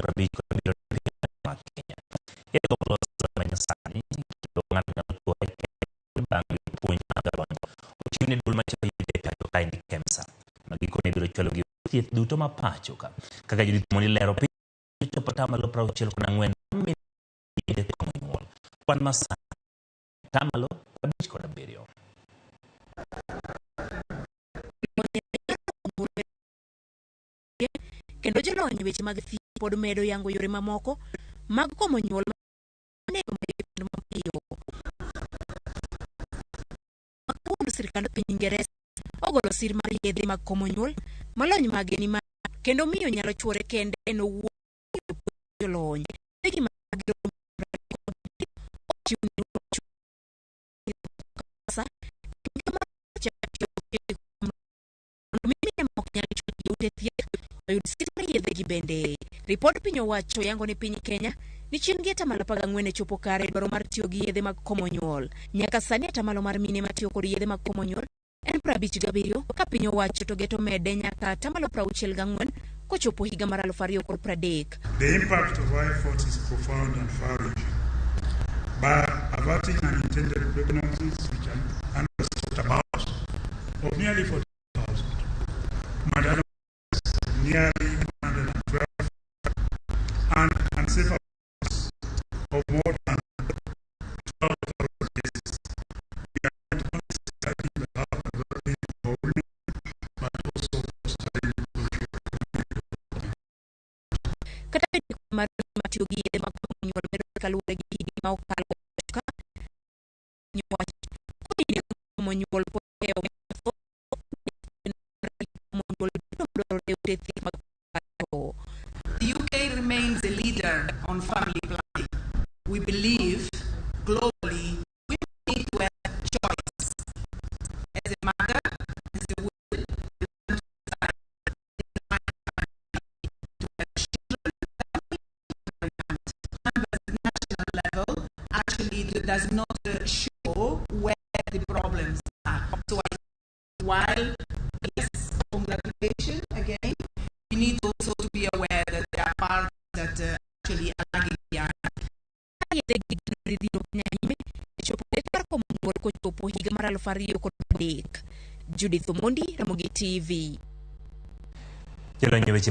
57 mar Kenya. Yedhe molos manyasani kendo ng'ato nyalo chuoye kende bang' yudo puonj mag lony. Ochiw ne duol machako yude e pacho kaendi KEMSA. Ma gikone biro chwalo gi thieth duto ma pacho ka. Kaka Judith Mondi lero piny ochopo atamalo 64 mine komo nyuol. Kwan masani atamalo 57. Kendo jolony e weche mag thieth pod medo yango yore mamoko mag komo nyuol manego kendo mapiyo. Kawuono sirkand piny Ingeresa ogolo sir mar yedhe mag komo nyuol ma lony mage ni malo kendo miyo nyalo chuore kende en owuon jolony. Gima ochiw ne mondo mine ma ok nyal chulo e ute thieth oyud sir mar yedhegi bende. Ripod piny owacho yango ni piny Kenya ni chien gi atamalo 14 e chopo kare dwaro mar tiyo gi yedhe mag komo nyuol. Nyaka sani atamalo mar mine matiyo kod yedhe mag komo nyuol en 57 ka piny owacho to geto mede nyaka atamalo 64 kochopo higa mar 2030. The impact of our efforts is profound and far-reaching. By averting unintended pregnancies, which Andreas talked about, of nearly 40,000, maternal nearly 112, and unsafe of more than 12,000 cases. We are not only starting the health and well-being of women, but also fostering socio-economic development. Kata bed ni kwan mar mine matiyo gi yedhe mag komo nyuol medore kaluwore gi higni ma okalo ka piny owacho kod komo nyuol pod ohewo mathoth komo nyuol duto madwarore e ute thieth mag pacho. The UK remains a leader on family planning. We believe globally women need to have choice. As a mother, as a woman, we want to decide in my family to have children that we want. Numbers at national level actually does not show where the problems are. So I while yes, congratulations again, we need also to be aware that there are parts that actually are lagging behind. Yedhe gi dhi dhiro Kenya nyime e chopo lek mar komo nyuol kochopo higa mar 2030. Judith Omondi, Ramogi TV. Jolony e weche mag